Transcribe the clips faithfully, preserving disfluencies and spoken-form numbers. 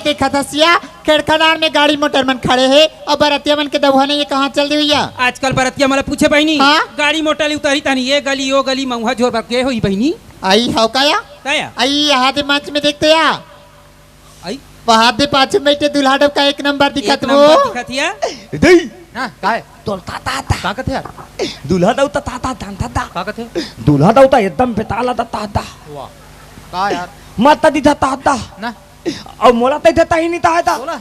देखत हस या, खेड़खनार में गाड़ी मोटर मन खड़े हे अउ बरतिया मन के दउहा नइ हे, कहाँ चल दे भइया? आजकल बरतिया मन ला पूछे बहिनी, हाँ? गाड़ी मोटर ले उतरी तहनी ये गली, ओ गली, मउहा झोर बर के होही बहिनी। अई हव का या? का या? अई, यहाँ दे मंच में देखते या। अई? वहाँ दे पाछू में बइठे दूल्हा डउका एक नंबर दिखत एक वो। नंबर दिखत या। दई। हाँ, का हे? तोर ता, ता, ता। का कथे यार? दूल्हा डउका ता, ता, ता, ता, ता। का कथे? दूल्हा डउका एकदम बेताला ता, ता, ता। वाह। का यार? मत दिखा ता, ता। ना। अउ मोला तइसे तही नहीं ताहय ता। बोला।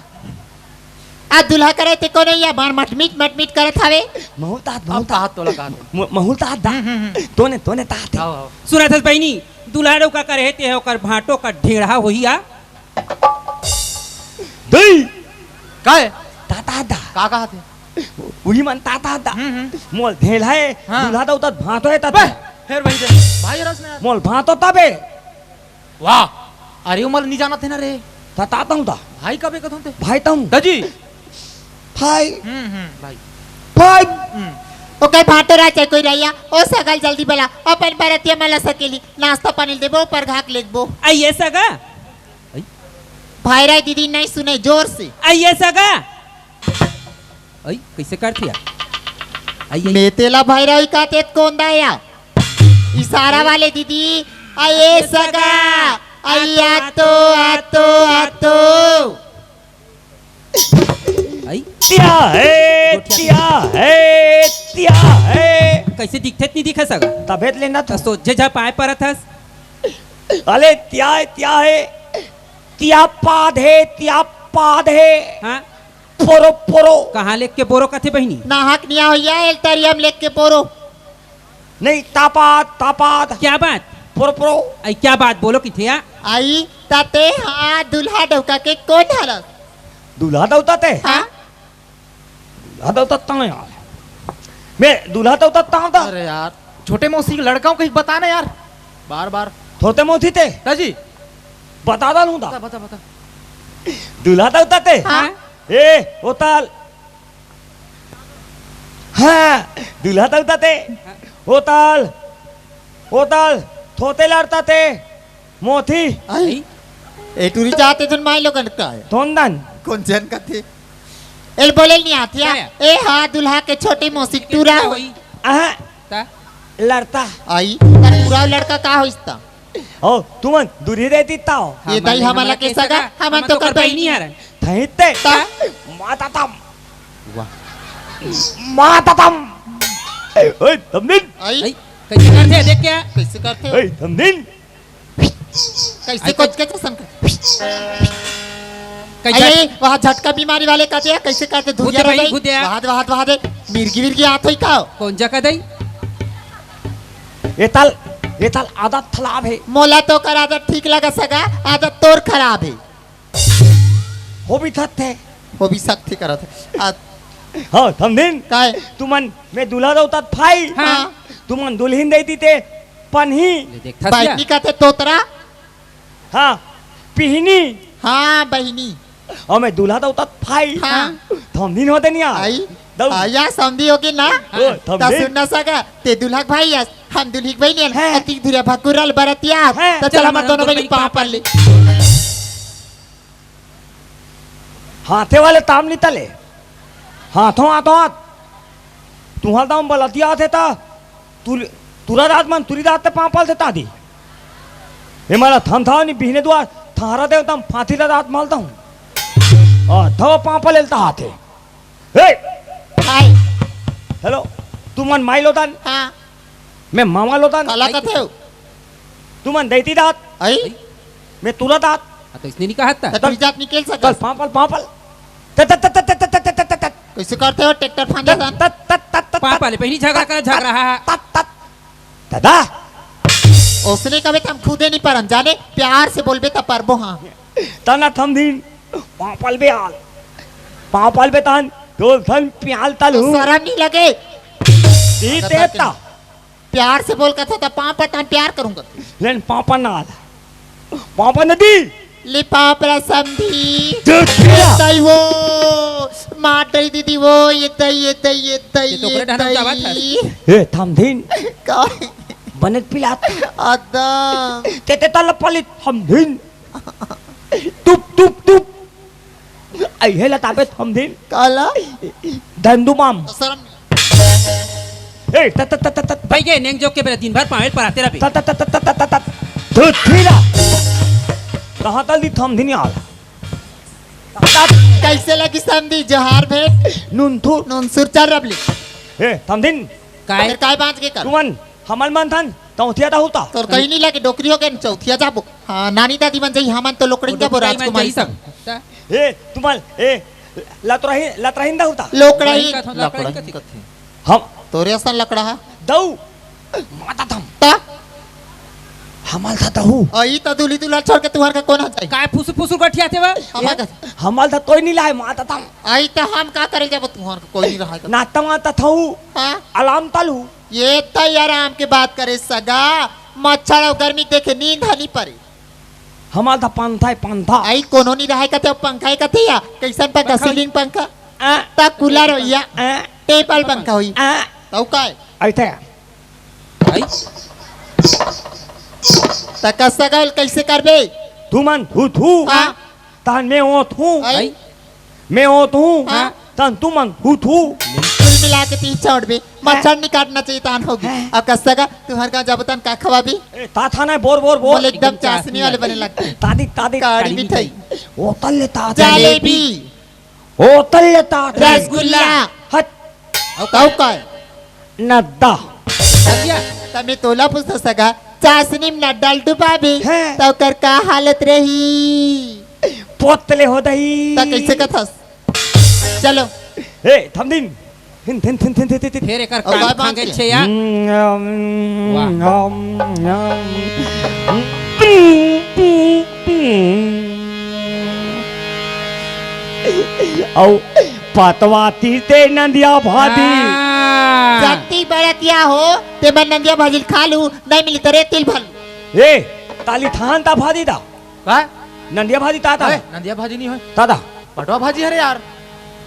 आ दूल्हा करे ते कोनो या बार मटमिट मटमिट करत हवे। महूँ तात, महूँ अब तात। तात तोला का दे। म-, महूँ तात दा। हम्म, हम्म, हम्म। तोने, तोने तात। आओ, आओ। सुनत हस बहिनी, दूल्हा डउका करे हे ते ओकर भांटो का ढेढ़ा होही आ। दई। का हे? तात, तात दा। का कहत हे? उही मन तात, तात दा। हम्म, हम्म। मोल ढेढ़ा हे, हाँ। दूल्हा डउका भांटो हे तात। बे, फेर वही दे। भाई रस ने यार। मोल भांटो तबे। वाह, अरे, ओमन नी जानत हे ना रे। त तात हूँ ता। भाई कबे कथों ते? भाई तहूँ। दाजी। भाई। हम्म, हम्म, भाई। भाई। हम्म। ओकर भांटो रहा चाहे कोई रहिया, ओ सगा ल जल्दी बला, अपन बरतिया मन ला सकेली, नाश्ता पानी ल देबो, परघा के लेगबो। अई ये सगा। अई। भाई राय दीदी नइ सुने जोर से। अई ये सगा। अई, कइसे करथे यार? अई, अई। मैं तेला भैरवी का तेत कौन दाया? इशारा वाले दीदी, अई ये सगा, अई आतो, आतो, आतो। अई? त्या हे, गोठिया। त्या हे, त्या हे। कइसे दिखथे त नइ दिखय सगा? तभे त लेना त तो। सोझे झपाय परत हस। अले त्या हे, त्या हे। त्या पाद हे, त्या पाद हे। हाँ? पोरो, पोरो। कहाँ लेग के बोरो कथे बहिनी? नाहक निया होइया, एल तरियम लेग के बोरो। नहीं, तापात, तापात। क्या बात? पोरो, पोरो। अई, क्या बात बोलो किथे या? अई, त ते हा दूल्हा डउका के कोन हरस? दूल्हा डउका ते? हाँ? दूल्हा डउका ता यार। मैं दूल्हा डउका ता ता। अरे यार, छोटे मौसी के लड़का हूँ, कहीं बता ना यार। बार बार। छोटे मौसी ते? दाजी। बता डालूँ ता। बता, बता, बता। दूल्हा डउका ते? हाँ। ए, होतल। हाँ, दूल्हा डउका ते। होतल। होतल। थोते लड़का ते। मोती। अई? ए टूरी जाते धुन माई लोगन का हे। तोंदन। कोन जन कथे? एल बोले नइ आथे या? का? ए हा दूल्हा के छोटे मौसी टूरा। होई। अहा। ता? लड़का। अई, त टूरा लड़का का होइस ता? ओ, तुमन दूरी रहिती ता हो। ये दाई हमन ला के सगा, हमन तो कर बहिनी हरन। थई ते। ता? माता तम। वाह। माता तम। ओए, तमदिन। अई? अई, कइसे करथे, देख के आ। कइसे करथे? ओए, तमदिन। कइसे अई, कोचकथे संग? कइसे? अई, अई, वहाँ झटका बीमारी वाले का दे, कइसे करथे? घुदे धुरिया भाई, रहे। घुदे आ। वहाँ दे, वहाँ दे, वहाँ दे। मिर्गी विर्गी आत होई का? कोन जगह दई? ए तल, ए तल आदत खराब हे। मोला तो कर आदत ठीक लगा सगा, आदत तोर खराब हे। हो भी सकथे। हो भी सकथे करत हे। आ, हाँ, तमदिन। काय? तुमन, मैं दूल्हा डउका त फाई। हाँ। तुमन दुल्हिन दई दीते, पनही। ले देख, थसिया। बहिनी कथे तोतरा। हाँ, पिहनी। हाँ, बहिनी। अउ मैं दूल्हा डउका त फाई। हाँ। तमदिन होते नहीं आ। अई? दऊ। हाँ, या समधी होगे ना? ओ, त तमदिन। सुन ना सगा, ते दूल्हा के भाई अस, हम दुल्ही के बहिनी अन। हाँ। अतिक धुरिया भकुरल बरतिया। हाँ। त चल, चल, हमन दोनों बहिनी पाँव पर ले। हाथे वाले ताम नी तले। हाथों, हाथों, हाथ। तुहर दाम बलतिया आथे ता। तुल-, तुरा दात मन, तुरी दात ते पाँव पलथे तादी। ए मला थम थाव नी बिहने दुआर, थारा देव तम फांसी ला दात मलता हूँ। आ, थव पाँव पलेल ता हाथे। हे! हाय। हेलो, तुमन माई लोदन? हाँ। मैं मामा लोदन? काला कथे हो? तुमन दैती दात? आई? मैं तुरा दात? हाँ, तो इसने नहीं कहा था। तो तुरी जात निकल सकत। चल, पाँव पल, पाँव पल। तत, तत, तत। कैसे करते हो ट्रैक्टर फांदे तत, तन? तत, तत, तत, पाँव तत। पले, पहली झगड़ा कर, झगड़ा, हाँ, हाँ। तत, तत। दादा। ओसने कबे त हम खुदे नहीं परन, जाने, प्यार से बोलबे त परबो, हाँ। तना थमदिन, पाँव पल बे आल। पाँव पल बे तन, डोल थन प्याल तल हूँ। शरम नहीं लगे? ती तेता। प्यार से बोल कथे त पाँव पल तन प्यार करूँगा। लेन पाँव पल ना आल। पाँव पल नदी। ले पाँव पल समधी। दुतिया। ये तई वो, मार डरी दीदी वो, ये तई, ये तई, ये तई, ये टोकरे ये डांडा में क्या बात है? तई। ए, थमदिन। का? बने पिलात। अदम। ते, ते तल पलित थमदिन। तुप, तुप, तुप। अइहे लताबे थमधिन। काला? दंदू माम। शरम। ए, त, त, त, त, त, भाई ये नेंग जोक के बेरा दिन भर पावेल पराते रबे। त, त, त, त, त, त, त, त, धुथीला। कहाँ तल दी थमधिन यार? कैसे लगी समधी जोहार भेंट? नुनथुर। नुनसुर चल रबली। ए, थमधिन। काय? फिर काय बांच के कर? तुमन, हमन मन थन, तौथिया दा होता। तोर कहीं नहीं लगे, डोकरी हो गए, चौथिया जाबो। हाँ, नानी दादी मन जाई, हमन तो लोकड़ी जाबो राजकुमारी। ए, तुमन, ए, लतरही, लतरहिन दा होता। लोकड़ही। लकड़ा ही कथे। हम, तोरे असन लकड़ा हा। दऊ। माता थम। ता? हमाल था दऊ। अई त दूली दूला छोड़ के तुहर का कोन आ जाई? काय फुसु फुसु गठिया थे बा? हमार का। हमाल था तोय नहीं लाए, माता थम। आई त हम का करे जाबो तुहर का कोई नहीं रहा। नाता माता थऊ। हाँ? आलाम तलू। ये तई आराम के बात करे सगा। मच्छर और गर्मी देखे नींद हनी परे। हमाल था पंथा है, पंथा। आई कोनो नहीं रहा कथे, पंखा ही कथे या। कैसन पंखा? पंखा। सीलिंग पंखा? आ, ता कूलर होइया। आ, टेबल पंखा होई। आ, तऊ काय? ऐसे। भाई त कस्सा गल कैसे करबे? तुमन हूँ थू। हाँ। तहन मैं ओ थू। आई? मैं ओ थू। हाँ। तहन तुमन हूँ थू। कुल मिला के तीन चौड़बे। मच्छर नहीं काटना चाहिए, तान होगी। अब कस्सा का तुहर का जब तन का खवाबी? ए, ता था ना, बोर, बोर, बोर। बोले एकदम चाशनी वाले बने लगते। तादी, तादी। काड़ी मिठाई। होटल ले ता। जलेबी। होटल ले ता। रसगुल्ला। हट। और कहू काय? नद्दा। भैया तमे तोला पूछता सगा, चाशनी में नड्डा डुबाबे, हैं। त ओकर का हालत रही? पोतले हो दही। त कैसे कथस? चलो। ए, थमदिन। थिन, थिन, थिन, थिन, थिन, थिन। फिर एकर और कान बाय खांगे बात छे या। हम्म, वाह। हम्म, हम्म। औ पतवा तीते नंदिया भादी। हाँ। जत्ती बरतिया हो, ते मन नंदिया भाजी खा लू, नहीं मिली तरे तिल भल। ए, ताली थान ता भादी दा। का? नंदिया भादी ता ता। अरे, नंदिया भाजी नहीं होय। ता ता। पटवा भाजी हरे यार।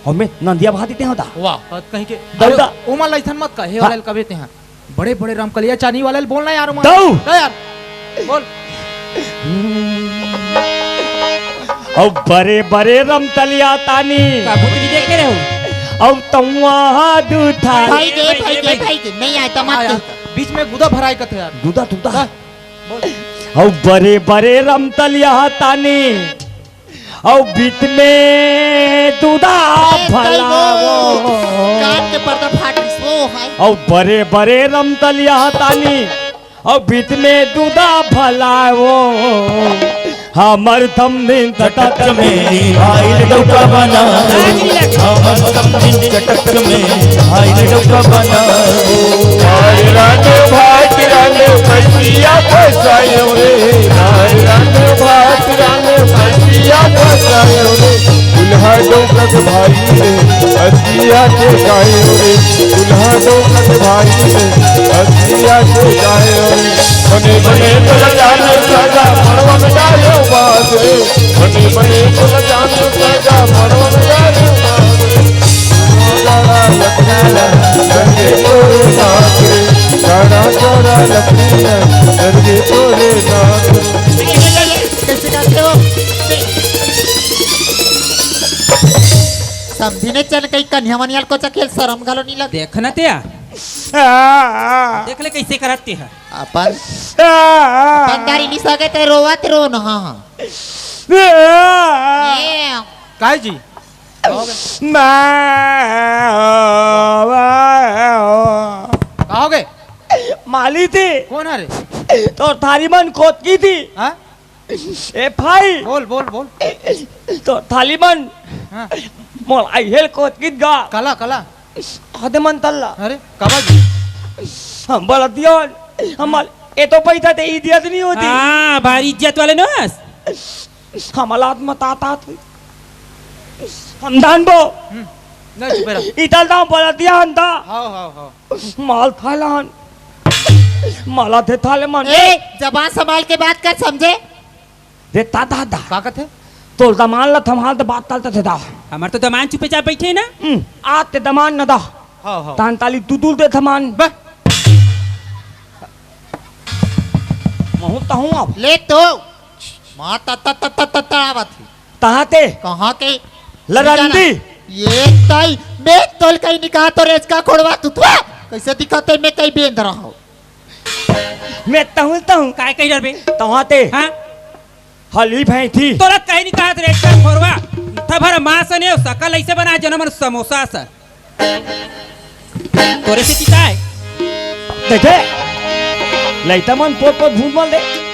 हमें नंदिया भादी ते होता। वाह, कहीं के। दौदा। अरे, ओमा ला इथन मत कहे हाँ। वाला कबे ते हैं। बड़े बड़े रमकलिया चानी वाले बोलना यार ओमा। दऊ। दो यार। बोल। औ बरे बरे रमतलिया तानी। का भूतनी देखे रहे हो? औ तउआ दूठा। भाई के, भाई के, भाई के, नहीं आए, तमाम हाँ यार, के। बीच में गुदा भराई कथे यार। दूधा दूधा। हाँ, बोल। औ बरे बरे रमतलिया तानी। औ बीच में दूधा ए, भला भाई वो, वो। कान के पर्दा फाट रही, वो है। औ बरे बरे रमतलिया तानी। औ बीच में दूधा भला वो। हमर थमदिन चटक में आइल डौका बना। हमर थमदिन चटक में आइल डौका बना। रानो भात रानो फसिया फसायो रे। रानो भात रानो फसिया फसायो रे। दुल्हा डौकत भाई रे, असिया के गायो रे। दुल्हा डौकत भाई रे, असिया के गायो रे। बने बने तोला जानो सगा मड़वा में डालो बास रे। बने बने तोला जानो सगा मड़वा में डालो बास रे। बड़ा लकड़ा लगे तोरे नाक रे। बड़ा बड़ा लकड़ी लगे तोरे नाक रे। कैसे करते हो? समझी ने चल कहीं कन्या मनियाल को चखेल शर्म घलो नहीं लग। देख ना ते यार। देख ले कैसे करत ते है। अपन अपन दारी नहीं सके ते रोवत रो ना। हाँ, हाँ। ये काय जी? कहोगे? माली थी। कौन है रे? तो थारी मन कोतकी थी। हाँ? ए भाई। बोल, बोल, बोल। तो थाली मन। हाँ। मोर आई हेल कोतकी गा। कला, कला। हदे मन तल्ला। अरे, कबा जी? हम बलदियन। हमार ए तो पैसा ते इज्जत नहीं होती। हाँ, भारी इज्जत वाले नोस। हमार लात मत आता थी। हम दान बो। हम्म। नहीं, चुप रह। इतल दाम बलदियन ता। हाओ, हाओ, हाओ। माल थालन। माला थे थाले मन। ए, जबान संभाल के बात कर, समझे? रे ता दा दा। का कथे? तोर दमान ला थमाल त बात ताल त थे दा। हमार तो दमान चुपे चाप बैठे ना। हम्म, आ ते दमान न दा। हाओ, हाओ। तान ताली तू दूर दे थमान। बस। महू तहूँ अब। ले तो। माँ ता ता ता ता ता ता आवत ही। तहाँ ते। कहाँ के? लरंदी। ये ताई, मैं तोल कहीं निकाह तो रेचका खोड़वा तुतवा। कैसे दिखत हे मैं कहीं बेंद रहा हूँ। मैं तहूँ तहूँ। काय कही डरबे? तहाँ ते। हाँ? हली भैंसी। तोला कहीं नहीं कहा रे, रेचका खोड़वा। था भर मांस ने सकल ऐसे बना जनमन समोसा सर। तोरे से चिता है। देखे, लइता मन पोत पोत भूत मल दे।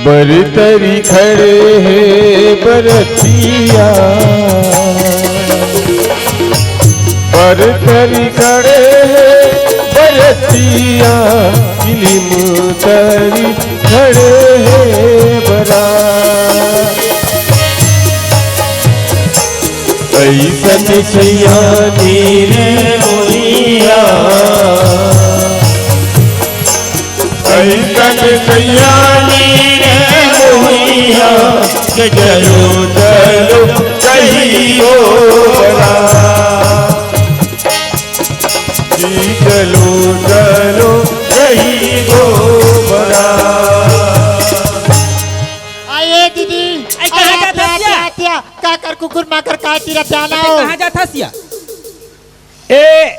बरतरी खड़े हे बरतिया, बरतरी खड़े हे बरतिया, किलिम तरी खड़े हे बरा। अइसन सयानी रे मोहिया, अइसन सयानी रे मोहिया, के चलो चलो कही गोबरा। जी चलो चलो कही गोबरा। आइए दीदी। आई, कहाँ आया, जात हस आया, या? आया, आया। काकर कुकुर माकर काय तीरा जाना हो। कहाँ जात हस या? ए,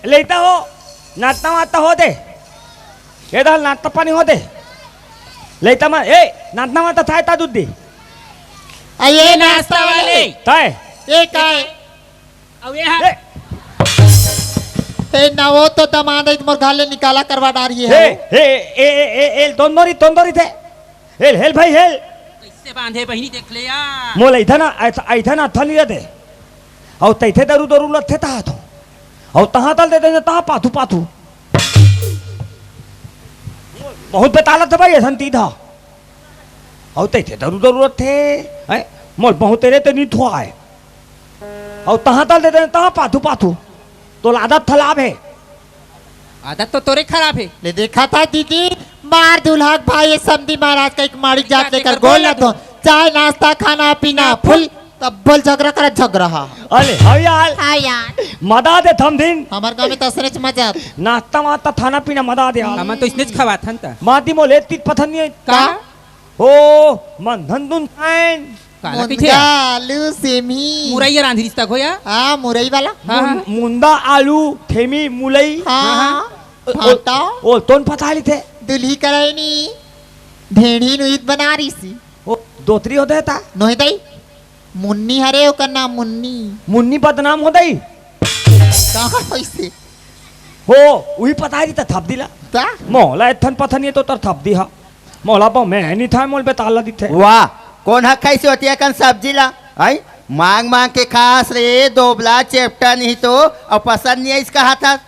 लइता हो, नाश्ता वास्ता हो दे। ए दाल नाश्ता पानी हो दे। लइता मन, ए, नाश्ता वास्ता थाय ता दूध दे। आ, ये नाश्ता वाले। ताय। ये काय? अब ये हा- ए। ए, ना वो तो दमाद है, मोर घर ले निकाला करवा डारी है। ए, ए, ए, ए, ए, ए, तंदूरी, तंदूरी थे। हेल, हेल भाई, हेल। कैसे बांधे बहिनी, देख ले यार। मोला इधर ना, ऐसा, इधर ना, थन ये दे। अउ तैथे दरू, दरू लथे तहा तो। अउ तहा तल दे दे, तहा पाथू, पाथू। बहुत बेतालत है भाई, ऐसा तीधा। अउ तैथे दरू, दरू लथे। हैं? मोल बहुत तेरे ते नहीं थुआ है। अउ तहा तल दे दे, तहा पाथू, पाथू। तोला आदत खराब हे। आदत तो तोरे खराब हे। ले देखा था दीदी, मार दुल्हा के भाई ये समधी महाराज का एक माड़ी जात लेकर गोल न धो। चाय नाश्ता खाना पीना फुल, तब बोल झगड़ा कर झगड़ा हा। अरे हव यार। हाँ यार। मदा दे थमदिन। हमर गाँव में तो असरेच मजा। नाश्ता वास्ता खाना पीना मदा दे यार। हमन तो इसने खवाथन ता। माती मोले तीत पथन नहीं है। का? ओ, मन धन दुन खाएन। काला कहिथे? मुनगा, आलू, सेमी। मुरई रांधरिस तक हो या? हाँ, मुरई वाला। हाँ, हाँ। मुन-, मुंदा, आलू, थेमी, मुलई। हाँ, हाँ, हाँ। ओ, ओ, भांटा। ओ, तोन पता ली थे? दुल्ही करायनी। ढेढ़ी नुईत बना रही सी। ओ, दोतरी हो दे ता? नोहे दई। मुन्नी हरे ओकर नाम मुन्नी। मुन्नी बदनाम हो दई? कहाँ कैसे? हो, उही पता रही ता थप दिला। ता? मोला एथन पता नहीं तो तर थप दी हा। मोला बहु में नहीं था, मोल बेताल ला दिथे। वाह, कोन ह खाइस ओती अकन सब्जी ला? आई, मांग मांग के खास रे, दोबला चेपटा नहीं तो, अउ पसंद नहीं आइस कहा था।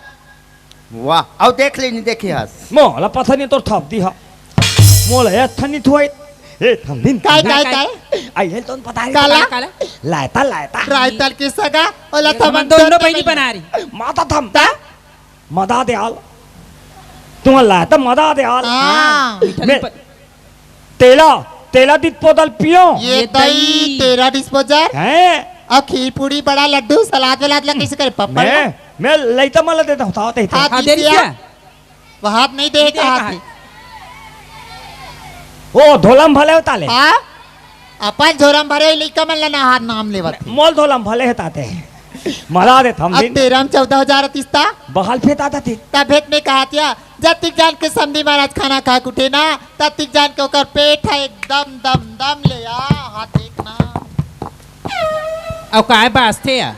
वाह, अउ देख ले, नहीं देखे हस। मोला पता नहीं तोर थप दी हा। मोला ये थनी थुआई। ए, थम दिन। काय, काय, काय? आई, ये तो पता नहीं। काला? काला? लायता, लायता। रायतल के सगा, ओला ये थमन थमन दोनों बहिनी बना रही। माता थम। ता? मदा दे आल। तुमन ला त मदा दे आल। हाँ। मैं तेला, तेला disposal पियो। ये ये दई दई। तेरा disposal। हैं? अउ खीर पूड़ी बड़ा लड्डू सलाद वलाद ला कैसे करे? पप्पड़ मैं, ला? मैं लइता मन ला देता हूँ, तावत ही थे। हाँ, हाँ, दे दिसिया। दिसिया। वो हाथ नहीं दे नहीं दे कहा कहा। थे। ओ, धोलम भले होता ले। हाँ? अपन झोरम भरे लइका मन ला ना हाथ नाम लेवत हे। मोल धोलम भले हे ताते। मला दे थम अब दिन। तेरह में चौदह हजार तिस्ता। बहाल फेता था थे। तब भेद में कहा थिया, जब तक जान के समधी महाराज खाना खा के उठे ना, तब तक जान के ओकर पेट है एकदम दम दम ले आ, हाथ देखना। अब काय बास थे या?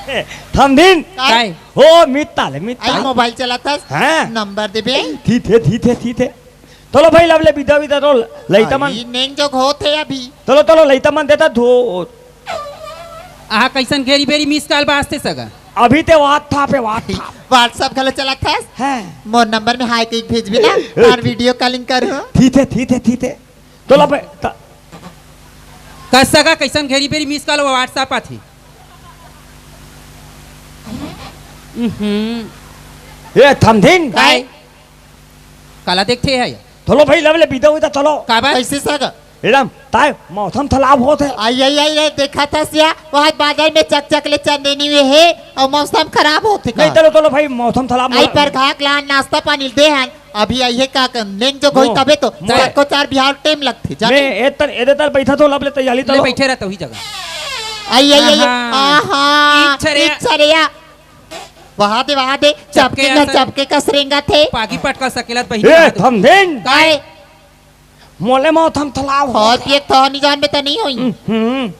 ए, थम दिन। काय? काय? हो, मित्ता ले, मित्ता। आई मोबाइल चलाथस? हाँ। नंबर देबे? थी थे, थी थे, थी थे। चलो भाई, लव ले, बिदा, बिदा, चलो, लइता मन। ई नेंग जोग होत हे अभी। चलो, चलो, लइता मन देता धो। आहा, कैसन घेरी बेरी miss call बाजथे सगा? अभी ते वात था पे वात था। WhatsApp घलो चलाथस? हैं। मोर नंबर में हाय कहिके भेजबे ना, ए, ए, तार video calling करहूँ। थी थे, थी थे, थी थे। चलो बे, त- कस सगा कैसन घेरी बेरी miss call WhatsApp आथे? उहुं। ए, थमधिन। काय? काला देखथे हे? चलो भाई, लव ले बिदा उदा चलो। काबर? कैसे सगा? एकदम ताय मौसम खराब होत हे। आई, आई, आई, आई, देखा था सिया, वहाँ बादल में चकचक ले चंदेनी हुए हे अउ मौसम खराब होत हे का? नहीं, चलो, चलो भाई, मौसम खराब आई होत हे। पर घाक लान नाश्ता पानी दे हन, अभी आई हे का कर, नेंग जो कोई मो-, तबे तो, मो-, चार को चार बिहार time लगथे, जाने? मैं ए तर, एदे तर बैठा तो लब ले तैयारी ले तलो। बैठे रहता वही जगह। आई, आई, आई, आहा। आहा। इच्छा रे। इच्छा रे। वहा दे, वहा दे। चपके चपके न असन। चपके कस रेंगत हे। पागी पटका सकेलत बहिनी ए, वहा दे। थमधेन। काय? मोले मौत हम तलाव हो। और पिए तो नहीं जान में तो नहीं होई। हम्म।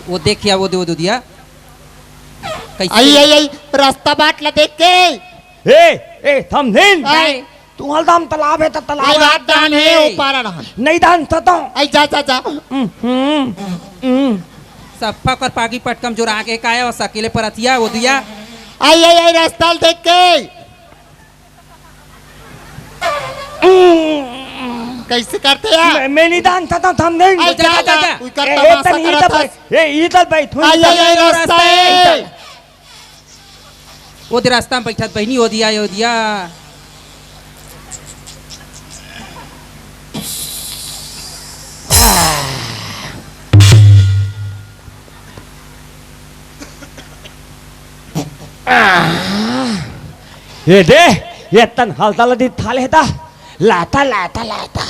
वो देखिया, वो दे, वो दे दिया। कैसे? आई, आई, आई, रास्ता बाट ला देख के। ए, ए, थमधेन। आई। तू हलदम तालाब हे त तालाब। नहीं, बात दान हे, ऊपर आ रहा। नहीं दान त तो। आई, जा, जा, जा। हम्म, हम्म। सफा कर पागी पटकम जोर आगे का है और सकेले पर अतिया, वो दिया। आई, आई, आई, रास्ता देख के। कैसे करते हैं? मैं, मैं नहीं दान त तो थमधेन। आई, जा, जा, जा, जा। जा। उई कर ए, तमाशा ए, तन ही करत तब, हस। ए, ई तब बैठ, हुई आई, तब। आई, आई, रास्ता है। वो दे रास्ता में बैठत बहिनी, वो दिया, वो दिया। ये दे, ये तन हलता लदी थाले दा, लाता, लाता, लाता।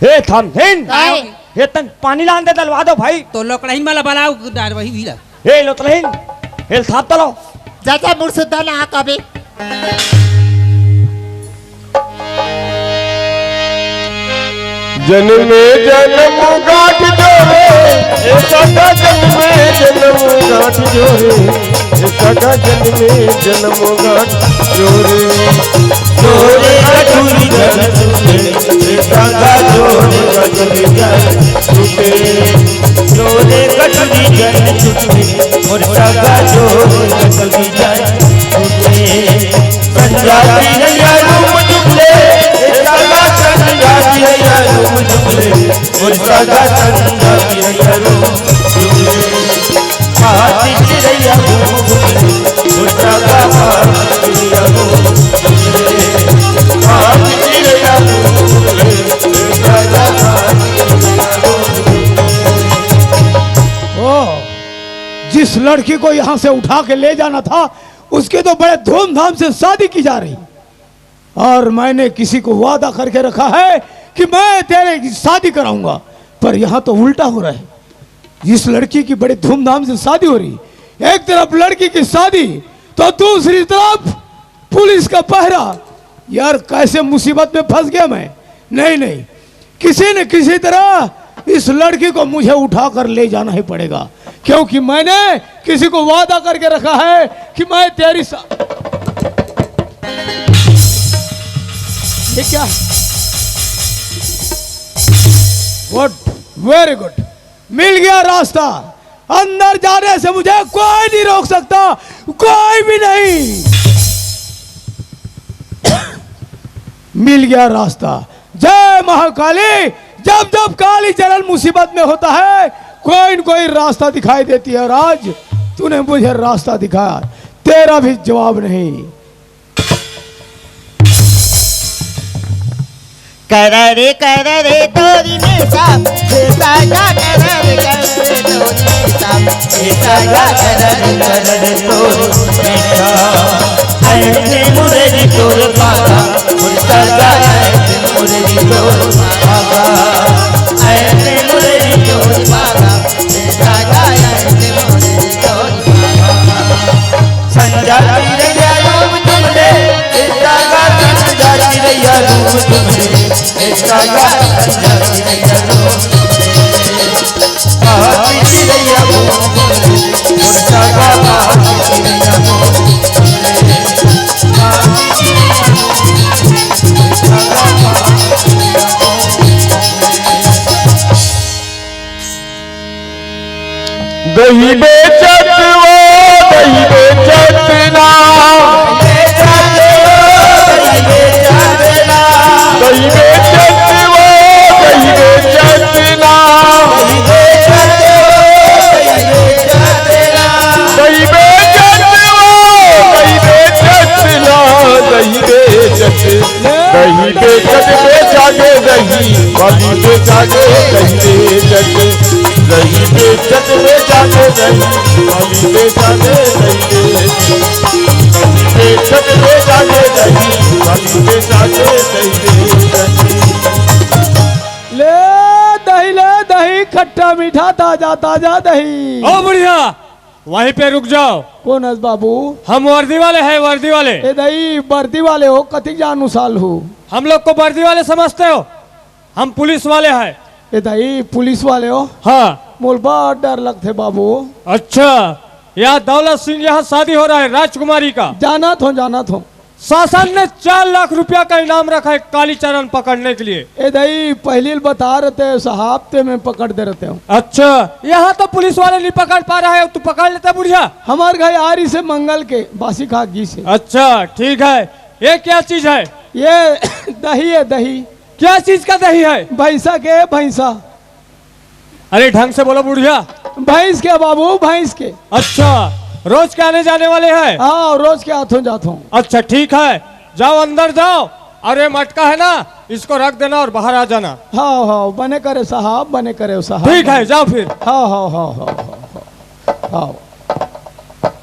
ए, थमधेन। काय? ए, तन पानी लान दे, दलवा दो भाई। तो लोकड़हीन वाला बलाओ, डार वही भी ला। ए, लोकड़हीन। ए, थाप तलो। जा, जा, मुर्सुदा ना कभी। जन्मे जन्म गांठ जोड़े, ए सदा जन्मे जन्म गांठ जोड़े। सगा जन्मे जन्म गांठ जोरे। जोरे कटुरी जन छूटे, सगा जोरे कटुरी जन छूटे। जोरे कटुरी जन छूटे, मोर सगा जोरे कटुरी जन छूटे। संजाति रैया रूप जुगले, सगा संजाति रैया रूप जुगले। मोर सगा संजाति रैया रूप जुगले। हाथ चिरैया घूम घूम रे, मोर सगा हाथ चिरैया घूम घूम रे। हाथ चिरैया घूम घूम रे, मोर सगा हाथ चिरैया घूम घूम रे। ओह, जिस लड़की को यहाँ से उठा के ले जाना था, उसकी तो बड़े धूमधाम से शादी की जा रही। और मैंने किसी को वादा करके रखा है कि मैं तेरे शादी कराऊंगा, पर यहाँ तो उल्टा हो रहा है। इस लड़की की बड़ी धूमधाम से शादी हो रही, एक तरफ लड़की की शादी तो दूसरी तरफ पुलिस का पहरा। यार, कैसे मुसीबत में फंस गया मैं। नहीं, नहीं, किसी न किसी तरह इस लड़की को मुझे उठाकर ले जाना ही पड़ेगा, क्योंकि मैंने किसी को वादा करके रखा है कि मैं तेरी सा-, ये क्या? गुड, वेरी गुड। मिल गया रास्ता। अंदर जाने से मुझे कोई नहीं रोक सकता, कोई भी नहीं। मिल गया रास्ता। जय महाकाली। जब जब काली चरण मुसीबत में होता है, कोई न कोई रास्ता दिखाई देती है। और आज तूने मुझे रास्ता दिखाया, तेरा भी जवाब नहीं। करा रे, करा रे, तोरी में साफ, बेटा का करा रे, करा रे, तोरी में साफ, बेटा का करा रे, करा रे, तोरी में साफ। ऐसे मुरली तोर पागा, मुर्गा का ऐसे मुरली तोर पागा, ऐसे मुरली तोर पागा, बेटा का ऐसे मुरली तोर पागा। संजाति रैया रूप तुमरे, ए सगा संजाति रैया रूप तुमरे, ए सगा संजाति रैया रूप तुमरे। महापीति रैया रूप तुमरे, मोर सगा महापीति रैया रूप तुमरे। महापीति रैया रूप तुमरे, मोर सगा महापीति रैया रूप तुमरे। दही बेचत वो, दही बेचत ना। दही बेचत वो, दही बेचत ना। दही बेचत वो, दही बेचत ना, दही बेचत। दही बेचत बेचा गे दही, वाली बेचा गे दही बेचत। दही बेचत बेचा गे दही, वाली बेचा गे दही बेचत। दही बेचत बेचा गे दही, वाली बेचा गे दही बेचत। ले दही, ले दही, खट्टा मीठा, ताजा ताजा दही। ओ बुढ़िया, वहीं पे रुक जाओ। कोन हस बाबू? हम वर्दी वाले हैं, वर्दी वाले। ए दई, वर्दी वाले हो, कतिक जान उसाल हो? हम लोग को वर्दी वाले समझते हो? हम पुलिस वाले हैं। ए दई, पुलिस वाले हो? हाँ। मोला बड़ डर लगथे बाबू। अच्छा, या दौलत सिंह यहाँ शादी हो रहा है राजकुमारी का। जानत हों, जानत हों। शासन ने चार लाख रुपया का इनाम रखा है कालीचरण पकड़ने के लिए। ए दई, पहिली ल बता रहते साहब, ते में पकड़ दे रहते हो। अच्छा, यहाँ तो पुलिस वाले नहीं पकड़ पा रहा है, तू पकड़ लेता बुढ़िया। हमार घर आ रही से मंगल के, बासी खा गई से। अच्छा, ठीक है। ये क्या चीज है? ये दही है, दही। क्या चीज का दही है? भैंसा के, भैंसा। अरे, ढंग से बोलो बुढ़िया। भैंस के बाबू, भैंस के। अच्छा, रोज के आने जाने वाले हैं? हाँ, रोज के आथों जाथों। अच्छा, ठीक है, जाओ, अंदर जाओ, और ये मटका है ना, इसको रख देना और बाहर आ जाना। हाँ, हाँ, बने करे साहब, बने करे साहब। ठीक है, जाओ फिर। हाँ, हाँ, हाँ, हाँ, हाँ, हाँ।